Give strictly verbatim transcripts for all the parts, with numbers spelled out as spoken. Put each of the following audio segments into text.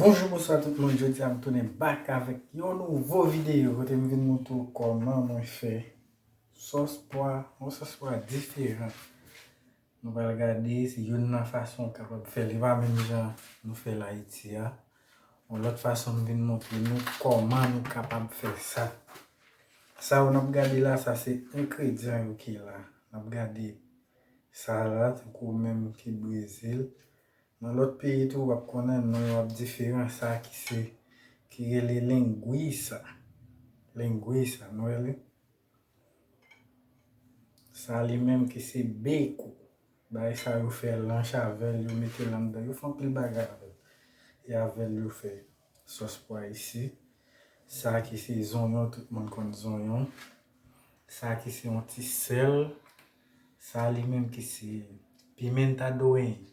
Bonjou, bonswa tout moun. Jodi a m tounen back avèk yon nouvo videyo kote m vin montre w kòman mwen fè sòs pwa, yon sòs pwa diferan. Nou pral gade se youn nan fason w kapab fè l. E pa menm jan nou fè l Ayiti a. Yon lòt fason m vin montre nou kòman nou kapab fè sa. Sa yo n ap gade la, sa se engredyan yo ki la. N ap gade sa la, tankou ou menm ki Brezil. Nan lòt peyi tou, w ap konnen non yo ap diferan. Sa ki se, ki rele linguiça. Linguiça, nou rele. Sa li menm ki se beko. Bagay sa yo fè lanch avè l, yo mete l anndan, yo fè anpil bagay avè l. E avè l yo fè sòs pwa isi. Sa ki se zonyon, tout moun konn zonyon. Sa ki se yon ti sèl. Sa li menm ki se pimenta do reino.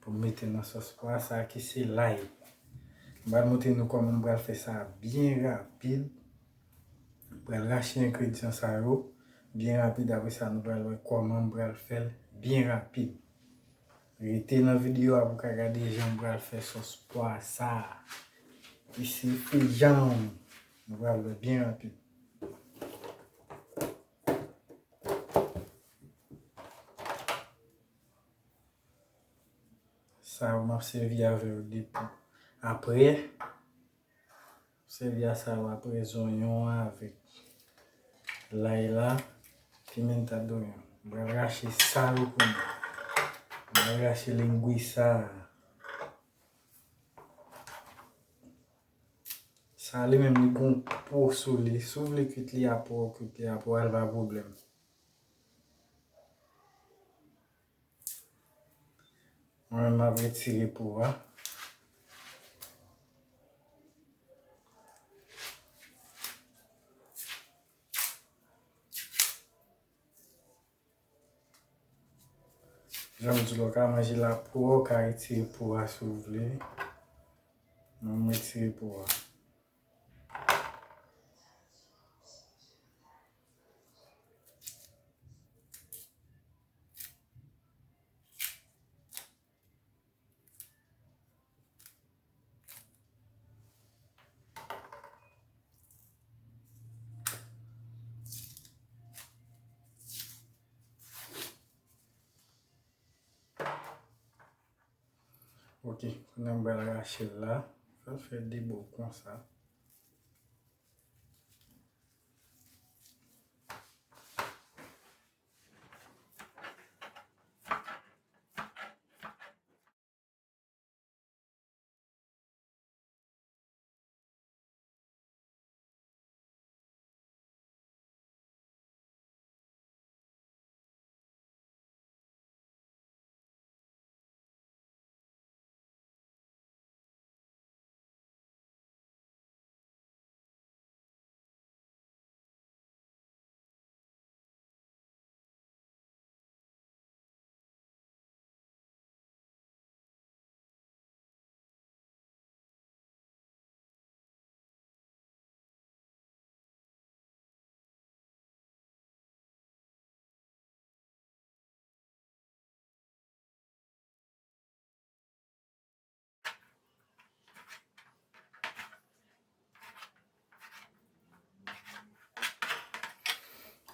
Pou m mete nan sòs pwa sa ki se lay. M pral montre nou kòman m pral fè sa byen rapid. M pral rache engredyan sa yo byen rapid. Apre sa, nou pral wè kòman m pral fè l byen rapid. Rete nan videyo a pou w ka gade jan m pral fè sòs pwa sa a. Ki se fijan. Nou pral wè byen rapid. Sa yo m ap sèvi avè yo depi apre. Sèvi a sa yo apre zonyon an avèk lay la, pimenta do reino. M pral rache sa yo kounye a. M pral rache linguiça a. Sa li menm li gon po sou li. Si w vle kwit li a po, kwit li a po, a l pa pwoblèm. Mwen menm m ap retire po a. Jan m di w la, w ka manje l a po, w ka retire po a si w vle. Mwen m retire po a. Ok, kounye a m pral rache l la. Fè l fè de bò konsa.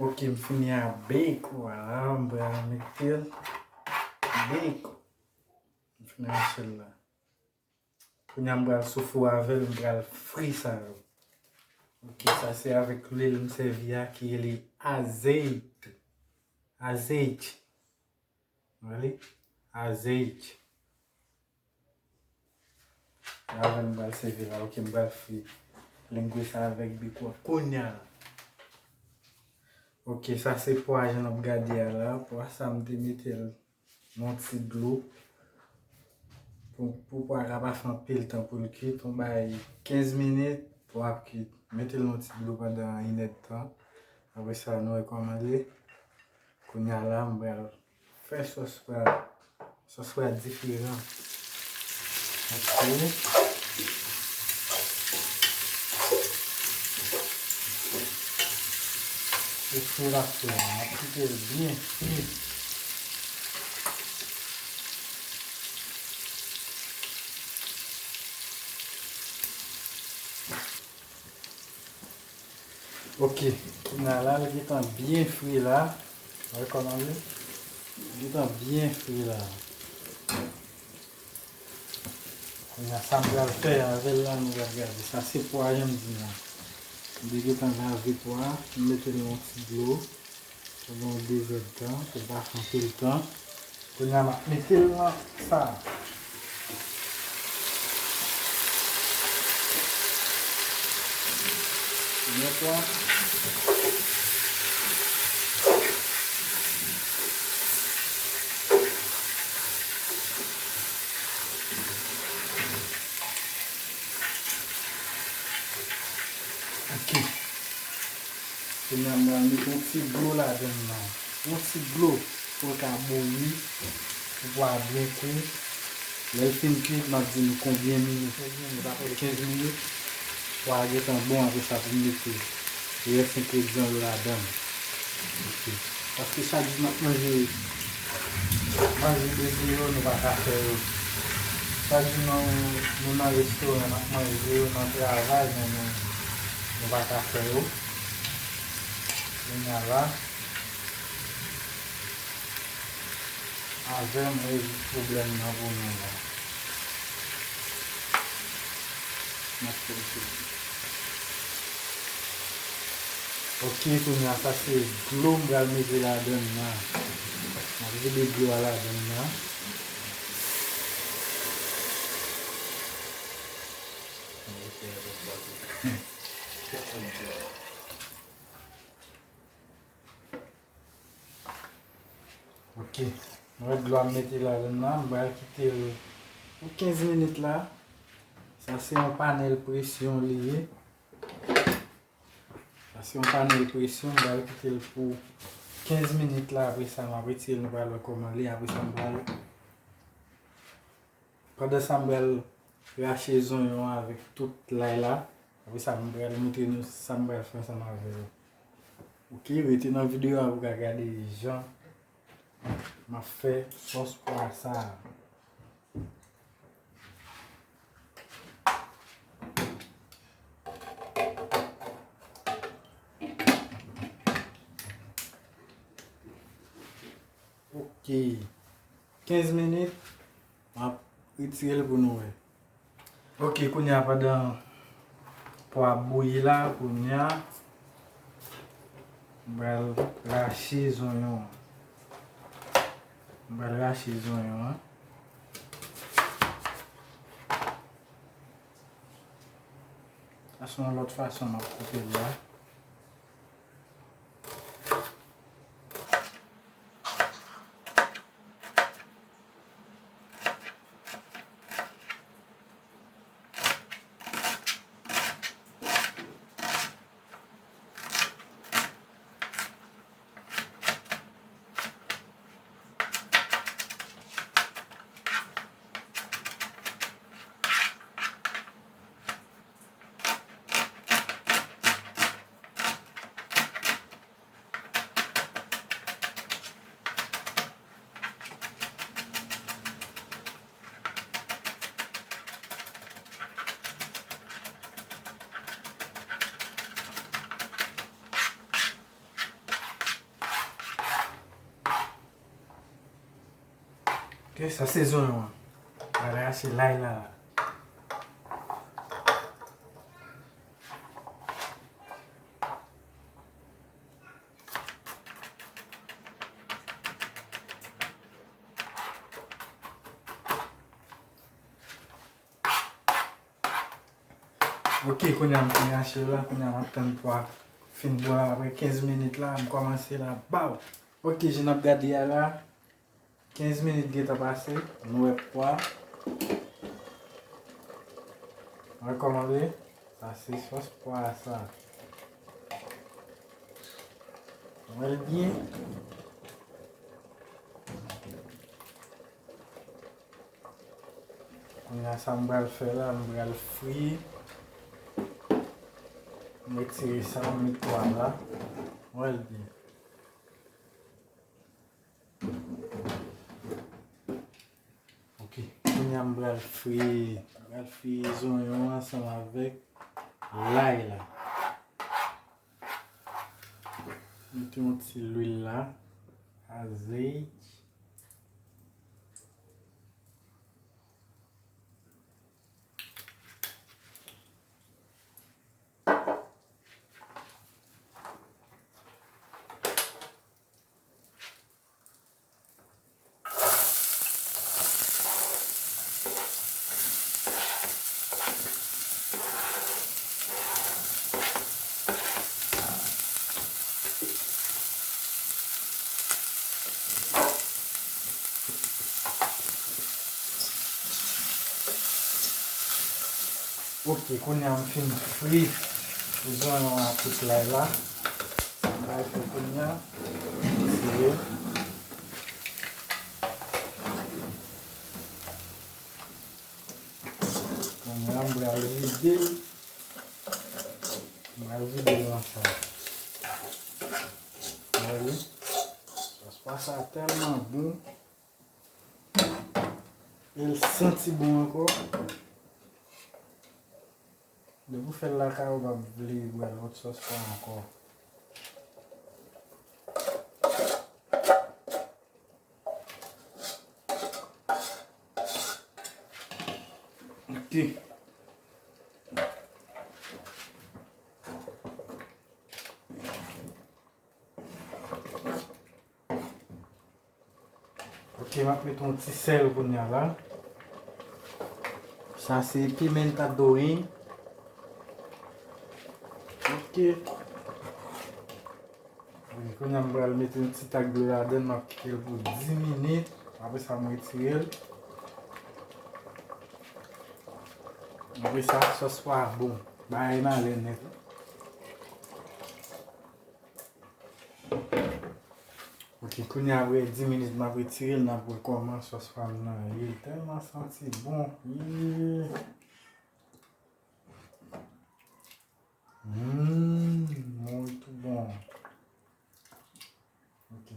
Ok, m fini a beko a la, m pral mete l beko. M fini rache l la. Kounye a m pral sou fou avè l, m pral fri sa yo. Ok, sa se avèk lwil m sèvi a ki rele azeite. Azeite. Rele azeite. Avè l m pral sèvi la, ok, m pral fri linguiça avèk beko a kounye a la. Ok, sa se pwa jan n ap gade a la. Pwa sa m te mete l nan ti dlo. Pou, pou pwa ka pa fè anpil tan pou l kuit, yon bay kenz minit, pwa ap kuit. Mete l nan ti dlo pandan inèdtan. Apre sa, nou wè kòman l ye. Kounye a la, m pral fè sòs pwa, sòs pwa diferan. Ok. Se fre l ap fè a, n ap kite l byen fre. Ok, kounye a la, li gentan byen fri la. Wè kòman li? Li gentan byen fri la. Kounye a, sa m pral fè avè l la, nou pral gade. Sa se pwa, jan m di la. M te gentan lave pwa, m mete l nan yon ti dlo. Pandan yon de zèdtan, pou l pa fè anpil tan. Kounye a, m ap mete l nan sa a. Nèt la. Ok. Kounye a, m pral mete yon ti dlo ladann nan. Yon ti dlo pou l ka bouyi, pou pwa a byen kwi. Lè l fin kwi, m ap di nou konbyen minit. Konbyen minit? Apre kenz minit, pwa a gentan bon, apre sa pou m mete rès engredyan yo ladann. Ok. Paske chak jou n ap manje, manje bezwen yo, nou pa ka fè yo. Chak jou nou, nou nan restoran, n ap manje yo, nan travay, men nou, nou pa ka fè yo. Kounye a la, avè m rezoud pwoblèm nan pou nou la. M ap fè l soti. Ok, kounye a, sa se dlo m pral mete ladann nan. M ap vide dlo a ladann nan. Ok. Mwen dlo a m mete ladann nan, m pral kite l pou kenz minit la. Sa se yon panèl presyon li ye. Sa se yon panèl presyon, m pral kite l pou kenz minit la, apre sa m ap retire l, nou pral wè kòman li, apre sa m pral Pandan sa, m pral rache zonyon an avèk tout lay la. Apre sa, m pral montre nou sa m pral fè ansanm avè l. Ok, rete nan videyo a pou w ka gade jan m ap fè sòs pwa sa a. Ok. Kenz minit, m ap retire l pou nou wè. Ok, kounye a, pandan pwa ap bouyi la, kounye a, m pral rache zonyon an. M pral rache zonyon an. Sa se yon lòt fason m ap koupe l la. Ok, sa se zonyon an. Bagay la se lay la. Ok, kounye a m fin rache l la, kounye a m ap tann pwa fin bwè apre kenz minit la, m kòmanse la, baw! Ok, jan n ap gade a la, kenz minit gentan pase, nou wè pwa. Wè kòman l ye? Sa se sòs pwa sa. Wè l byen. Kounye a sa m pral fè la, m pral fri. M retire sa, m met pwa la. Wè l byen. Ok. Kounye a m pral fri, m pral fri zonyon an ansanm avèk lay la. Mete yon ti lwil la, azèt. Ok, kounye a m fin fri zonyon ak tout lay la. Sa m pral fè kounye a, se Kounye a, m pral vide l. M pral vide l nan sa. Gade. Sòs pwa sa tèlman bon. E l santi bon ankò. Depi w fè l lakay ou, w p ap vle bwè lòt sòs pwa ankò. Ok. Ok, m ap met yon ti sèl kounye a la. Sa se pimenta do rein. Ok. Wi, kounye a m pral mete yon ti tak dlo ladan l, m ap kite l pou dis minit. Apre sa, m retire l. Apre sa, sòs pwa bon. Bagay nan lè nèt. Ok, kounye a, apre dis minit, m ap retire l, n ap wè kòman sòs pwa m nan ye. L tèlman santi bon. Yee. Hum, muito bom. Ok.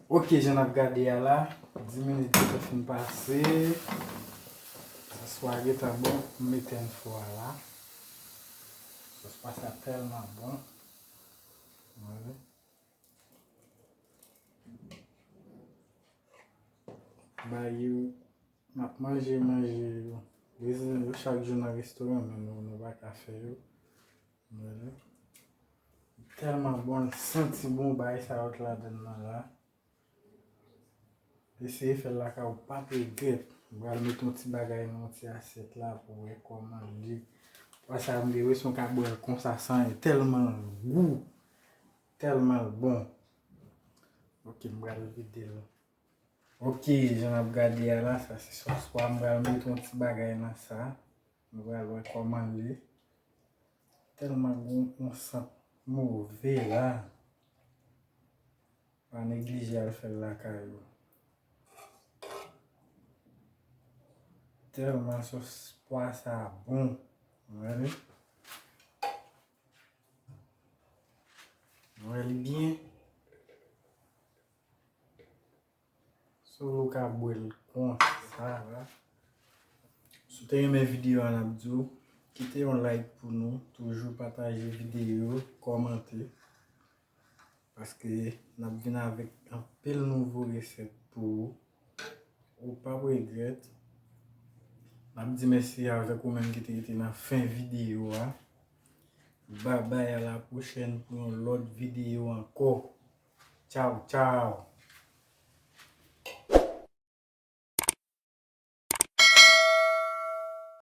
Ok, jan n ap gade a la, dis minit gentan fin pase. Sòs pwa gentan bon, m mete an fò a la. Sòs pwa sa tèlman bon. Gade. Ba yo, n ap manje, manje yo. Bezwen yo chak jou nan restoran, men nou, nou pa ka fè yo. Gade. Tèlman bon, l santi bon, bagay sa yo k ladan l nan la. Eseye fè l lakay ou, p ap regrèt. M pral met yon ti bagay nan yon ti asyèt la pou w wè kòman l ye. Pwa sa m gen enpresyon w ka bwè l konsa san anyen. Tèlman l gou, tèlman l bon. Ok, m pral vide l. Ok, jan n ap gade a la, sa se sòs pwa. M pral met yon ti bagay nan sa. Nou pral wè kòman l ye. Tèlman gon yon sant move la. Pa neglije al fè l lakay ou. Tèlman sòs pwa sa bon. Gade. Wè li byen. Si w vle w ka bwè l konsa la. Si w te renmen videyo a, n ap di w kite yon like pou nou, toujou pataje videyo, kòmante. Paske n ap vin avèk anpil nouvo resèt pou ou. Ou p ap regrèt. N ap di mèsi avèk ou menm ki te rete nan fen videyo a. Babay, a la pwochèn pou yon lòt videyo ankò. Tchaw, tchaw.